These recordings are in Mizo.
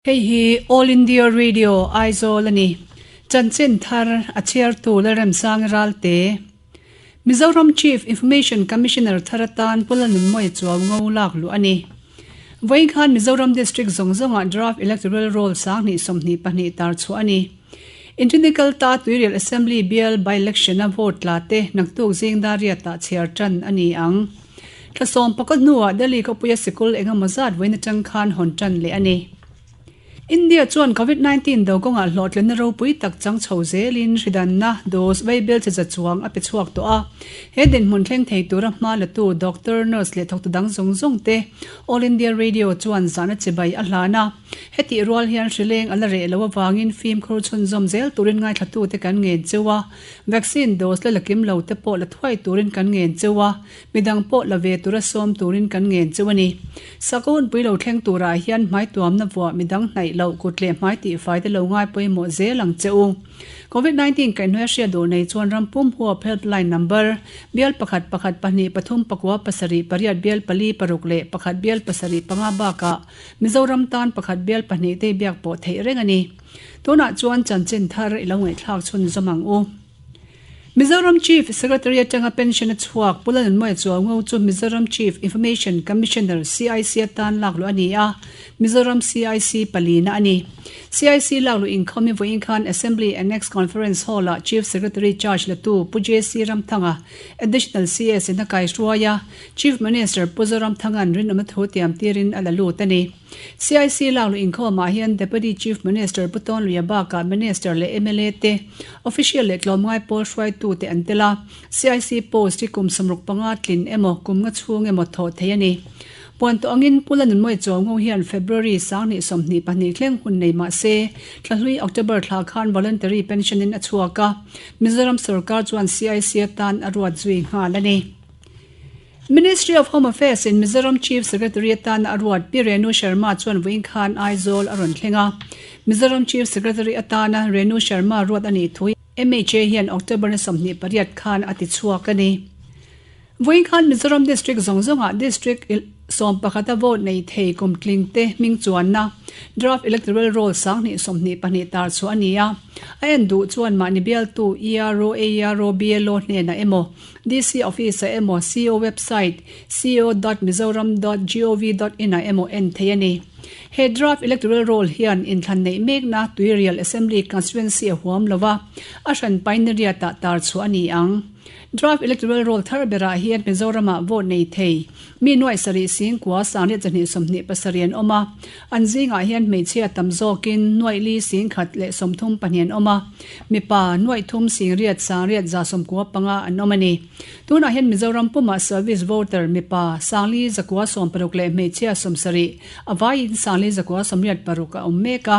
Hei hi All India Radio Aizawl a ni. Chanchin thar a chhiartu Lalremsang Ralte. Mizoram Chief Information Commissioner thar atan Pu Lalnunmawia Chuau ngo lak luh a ni. Vawiin khan Mizoram District zawng zawngah Draft Electoral Roll 2022 tar chhuah a ni. Inrinni ta Tuirial Assembly Bial By-Election a vote tla te naktuk zing dar riatah chhiar tan a ni ang. Thla sawm pakhat hnuah Delhi khawpuia sikul eng emaw zat vawiin atang khan hawn tan leh a ni. India chuan Covid 19 do kawngah hlawhtlinna ropui tak chang chho zelin hridanna dose vaibel che za chuang a pe chhuak tawh a. He dinhmun thleng thei tura hma latu doctor, nurse leh thawktu dang zawng zawng te All India Radio chuan zahna chibai a hlan a. Hetih rual hian hrileng a la reh loh avangin fimkhur chhunzawm zel turin ngaithlatute kan ngen cheu a. Vaccine dose la la kim lo te pawh la thuai turin kan ngen cheu a. Midang pawh la ve tura sawm turin kan ngen cheu a ni. Sakhaw hunpui lo thleng turah hian hmai tuamna vuah midang hnaih loh kut leh hmai tihfai te lo ngai pawimawh zel ang che u. Covid 19 kaihhnuai a hriat duh nei chuan ram pum huap helpline number bial pakhat pakhat pahnih pathum pakua pasarih pariat bial pali paruk leh pakhat bial pasarih panga bakah Mizoram tan pakhat bial pahnih te biak pawh theih reng a ni. Tunah chuan chanchin thar i lo ngaihthlak chhunzawm ang u. Mizoram Chief Secretary atanga pension a chhuak Pu Lalnunmawia Chuaungo chu Mizoram Chief Information Commissioner, CIC, atan lakluh a ni a, Mizoram CIC palina a ni. CIC lakluh inkhawm hi vawiin khan Assembly Annex Conference Hall-ah Chief Secretary charge latu Pu JC Ramthanga, Additional CS in a kaihruai a, Chief Minister Pu Zoramthanga'n rinawmna thu tiam tirin a la lut a ni. CIC lakluh inkhawmah hian Deputy Chief Minister Pu Tawnluia bakah Minister leh mla te, Official leh tlawmngai pawl hruaitute an tel a, CIC post hi kum 65 tlin emaw kum nga chhung emaw thawh thei a ni. Puan tawh angin Pu Lanunmawia Chawngo hian February 2022 thleng hun nei mah se, thlahlui October thla khan voluntary pension in a chhuak a, Mizoram sorkar chuan CIC atan a ruat zui nghal a ni. Ministry of Home Affairs in Mizoram Chief Secretary atana a ruat Pi Renu Sharma chuan vawiin khan Aizawl a rawn thleng a. Mizoram Chief Secretary atana Renu Sharma ruat a nih thu MHA hian October ni 28 khan a ti chhuak a ni. Vawiin khan Mizoram District zawng zawngah District 11 a vote nei thei kum tling te hming chuanna Draft Electoral Roll 2022 tar chhuah a ni a. A en duh chuan mahni bialtu ERO, AERO, BLO hnenah emaw DC Office-ah emaw CO website co dot mizoram dot gov dot in ah emaw en thei a ni. He draft electoral roll hian inthlan neih mekna Tuirial Assembly Constituency a huam lo a, a hran painariatah tar chhuah a ni ang. Draft electoral roll thar berah hian Mizoramah vote nei thei Mi nuaih sarih sing kua sangriat zahnih 27 an awm a, an zingah hian hmeichhia tam zawkin nuaih li sing khat leh 32 an awm a, mipa nuaih thum sing riat sangriat za sawmkua panga an awm a ni. Tunah hian Mizoram pumah service voter mipa sangli zakua sawmparuk leh hmeichhia 70 a vaiin sangli zakua sawmriat paruk a awm mek a,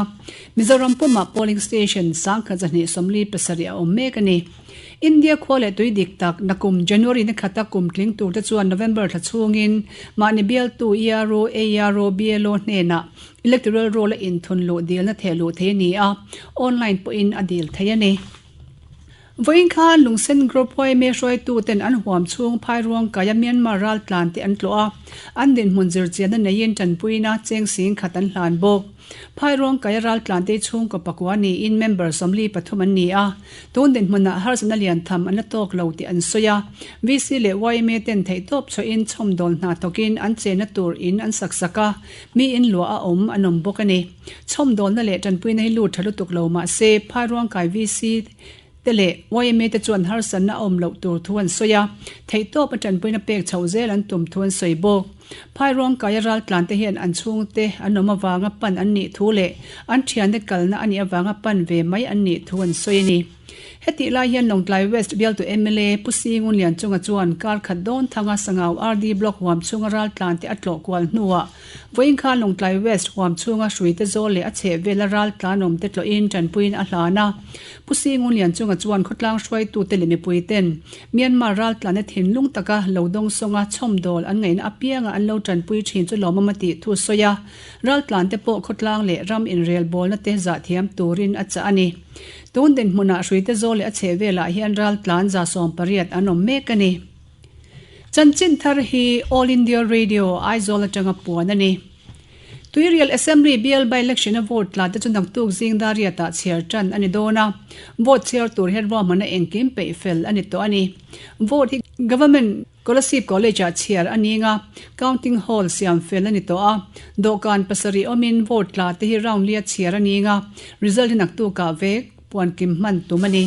Mizoram pumah polling station sangkhat zahnih 47 a awm mek a ni. India khua leh tui dik tak nakum January ni khata kum tling turte chuan November thla chhungin mahni bialtu ERO, AERO, BLO hnenah Electoral Roll a inthun luh dilna theh luh thei a ni a, online pawhin a dil thei a ni. Vawiin khan Lungsen Group yma hruaituten an huam chhung Phairuang kaia Myanmar raltlan te an tlawh a, an dinhmun zirchianna neiin tanpuina cheng sing khat an hlan bawk. Phairuang kaia raltlan te chhungkaw pakua niin member 43 an ni a, tun dinhmunah harsatna lian tham an la tawk lo tih an sawi a. VC leh yma ten theihtawp chhuahin chhawmdawl hna thawkin an chenna tur in an sak sak a, mi in luah a awm an awm bawk a ni. Chhawmdawlna leh tanpuina hi lut tha lutuk lo mah se Phairuang kai VC te leh yma te chuan harsatna a awm loh tur thu an sawi a, theihtawp a tanpuina pek chhoh zel an tum thu an sawi bawk. Phairuang kaia raltlan te hian an chhungte an awm avanga pan an nih thu leh an thiante kalna a nih avanga pan ve mai an nih thu an sawi a ni. Hetih lai hian Lawngtlai West bialtu mla Pu Singun Lianchunga chuan kar khat dawn thanga Sangau RD Block huam chhunga raltlan te a tlawh kual hnuah Vawiin khan Lawngtlai West huam chhunga hruite zawl leh a chheh vela raltlan awmte tlawhin tanpuiin a hlan a. Pu Singun Lianchunga chuan khawtlang hruaitute leh mipuiten Myanmar raltlana thinlung taka lo dawngsawnga chhawmdawl an ngaihna apianga an lo tanpui thin chu lawmawm a tih thu sawi a, raltlante pawh khawtlang leh ram inrelbawlna te zah thiam turin a chah a ni. Tun dinhmunah hruite zawl leh a chheh velah hian raltlan 18 an awm mek a ni. Chanchin thar hi All India Radio Aizawl atanga puan a ni. Tuirial Assembly bial by-election a vote tla te chu naktuk zing Dariat-ah chhiar tan a ni dawn a, vote chhiar tur hian ruahmanna engkim peih fel a ni tawh a ni. Vote hi Government Kolasib College-ah chhiar a ning a, counting hall siam fel a ni tawh a, dawhkan pasarih awmin vote tla te hi round lia chhiar a ning a, result hi naktukah vek puankim hman tum a ni.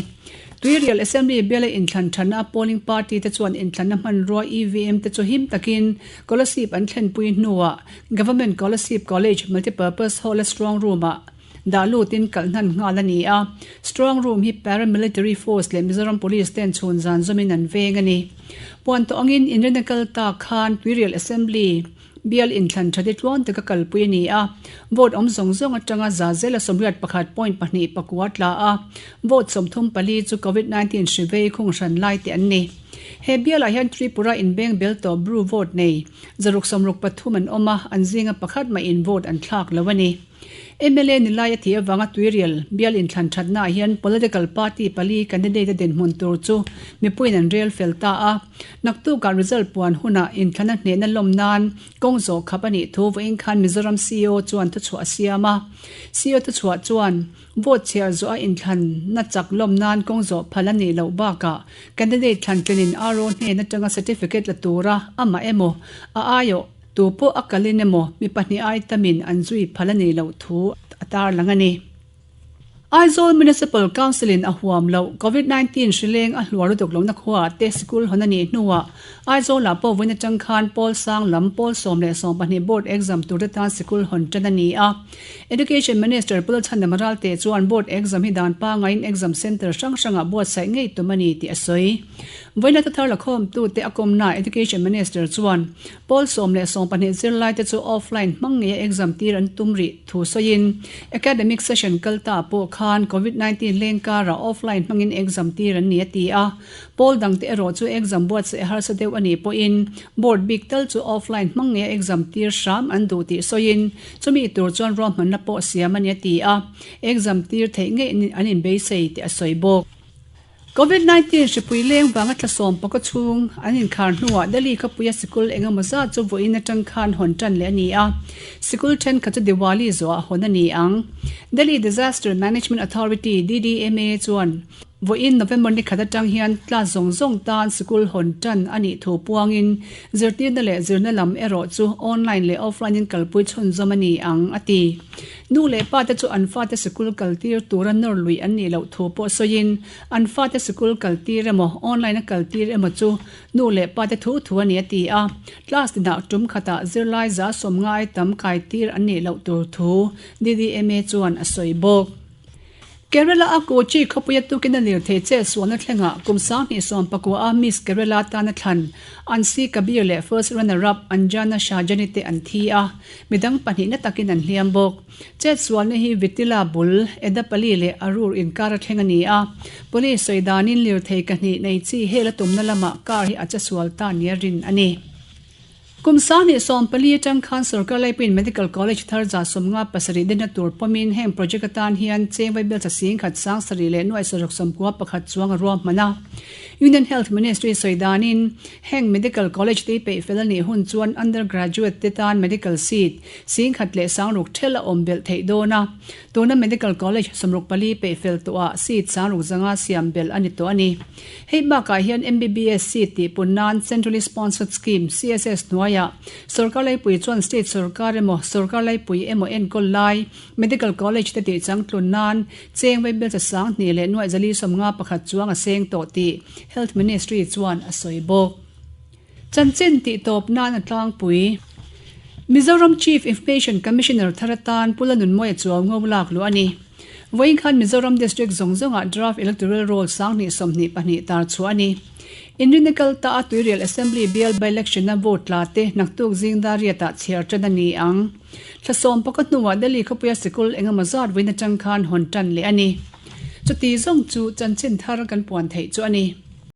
Tuirial Assembly biala inthlan thana polling party te chuan inthlanna hmanrua EVM te chu him takin Kolasib an thlenpui hnuah Government Kolasib College Multipurpose Hall-a strong room-ah dah lutin kalh hnan nghal a ni a. Strong room hi Paramilitary Force leh Mizoram Police ten chhun zan zawmin an veng a ni. Puan tawh angin inrina kal tak khan Tuirial Assembly Bial inthlan tha te tluang taka kalpui a ni a, vote awm zawng zawng atanga za zela 81 point pahnih pakua tla a, vote 34 chu Covid 19 hri vei khung hran lai te an ni. He bialah hian Tripura inbeng bel tawh Bru vote nei 163 an awm a, an zinga pakhat mahin vote an thlak lo a ni. Mla ni lai a tih avanga Tuirial bial inthlan thatnaah hian political party pali candidate a dinhmun tur chu mipuiin an rel fel ta a. Naktukah result puan hunah inthlana hnehna lawm nan kawng zawh khap a nih thu vawiin khan Mizoram CEO chuan thuchhuah a siam a. CEO thuchhuah chuan vote chhiar zawh a inthlanna chak lawm nan kawng zawh phal a nih loh bakah candidate thlantlinin RO hnen atanga certificate la tura amah emaw a aiawh Tu pawh a kalin emaw mi pahnih ai tamin an zui phal a nih loh thu a tarlang a ni. Aizawl Municipal Council in a huam loh Covid 19 hri leng a hluar lutuk lohna khuaah te sikul hawn a nih hnuah Aizawlah pawh vawiin atang khan pawl sang lam pawl 10 le 12 board exam turte tan sikul hawn tan a ni a. Education Minister Pu Lalchhandama Ralte chuan board exam hi dan pangaiin exam centre hrang hrangah buatsaih ngei tum a ni tih a sawi. Vawiina thuthar lakhawmtute a kawmnaah Education Minister chuan Pawl 10 le 12 zirlaite chu offline hmang ngeia exam tir an tum rih thu sawiin, academic session kal ta pawh khan Covid 19 leng karah offline hmangin exam tir an ni a ti a. Pawl dangte erawh chu exam buatsaih a harsa deuh a nih pawhin board bik tal chu offline hmang ngeia exam tir hram an duh tih sawiin, chumi tur chuan ruahmanna pawh siam a ni a ti a, exam tir theih ngei an inbeisei tih a sawi bawk. Covid 19 hripui leng vanga thla sawm paka chhung an inkhar hnuah Delhi khawpuia sikul eng emaw zat chu vawiin atang khan hawn tan leh a ni a, sikul thenkhat chu Diwali zawhah hawn a ni ang. Delhi Disaster Management Authority, DDMA, chuan vawiin November ni khat atang hian class zawng zawng tan sikul hawn tan a nih thu puangin zirtirna leh zirna lam erawh chu online leh offline in kalpui chhunzawm a ni ang, a ti. Nu leh pa te chu an fate sikul kaltir tura nawr luih an nih loh thu pawh sawiin, an fate sikul kaltir emaw, online a kaltir emaw chu nu leh pa te thu thu a ni a ti a. Class tinah tum khatah zirlai za sawmngai tam kaitir an nih loh tur thu DDMA chuan a sawi bawk. Kerala a Kochi khawpuia tukin a lirthei chet sualna thlengah kum 2019 a Miss Kerala tana thlan Ansi Kabir leh first runner-up Anjana Shahjani te an thi a, midang pahnihna takin an hliam bawk. Chet sualna hi Vitila bul, Edapally leh Arur inkar a thleng a ni a, police sawi danin lirthei kahnih nei chi hel a tumna lamah car hi a che sual ta nia rin a ni. Kum 2014 atang khan Sorkar Laipuiin Medical College thar 57 dinna tur pawmin heng project atan hian cheng vaibel cha sing khat sang sarih leh nuai saruk 91 chuang a ruahman a. Union Health Ministry sawi danin heng Medical College te peih fel a nih hun chuan undergraduate te tan medical seat sing khat leh sangruk thel a awm belh theih dawn a. Tuna Medical College 64 peih fel tawhah seat sangruk zanga siam belh a ni tawh a ni. Hei bakah hian MBBS seat tih pun nan Centrally Sponsored Scheme, CSS, hnuaiah sorkar laipui chuan state sorkar emaw sorkar laipui emaw enkawl lai medical college te tih changtlun nan cheng vaibel cha sang hnih leh nuaih zali 51 chuang a seng tawh tih Health Ministry chuan a sawi bawk. Chanchin tih tawp nan a tlangpui. Mizoram Chief Information Commissioner thar atan Pu Lanunmawia chuau ngo lak luh a ni. Vawiin khan Mizoram District zawng zawngah Draft Electoral Roll 2022 tar chhuah a ni. Inrinna kal ta a Tuirial Assembly bial by-election-a vote tla te naktuk zing dar riatah chhiar tan a ni ang. Thla sawm paka hnuah Delhi khawpuia sikul engemaw zat vawiin atang khan hawn tan leh a ni. Chuti zawng chu chanchin thar kan puan theih chu a ni.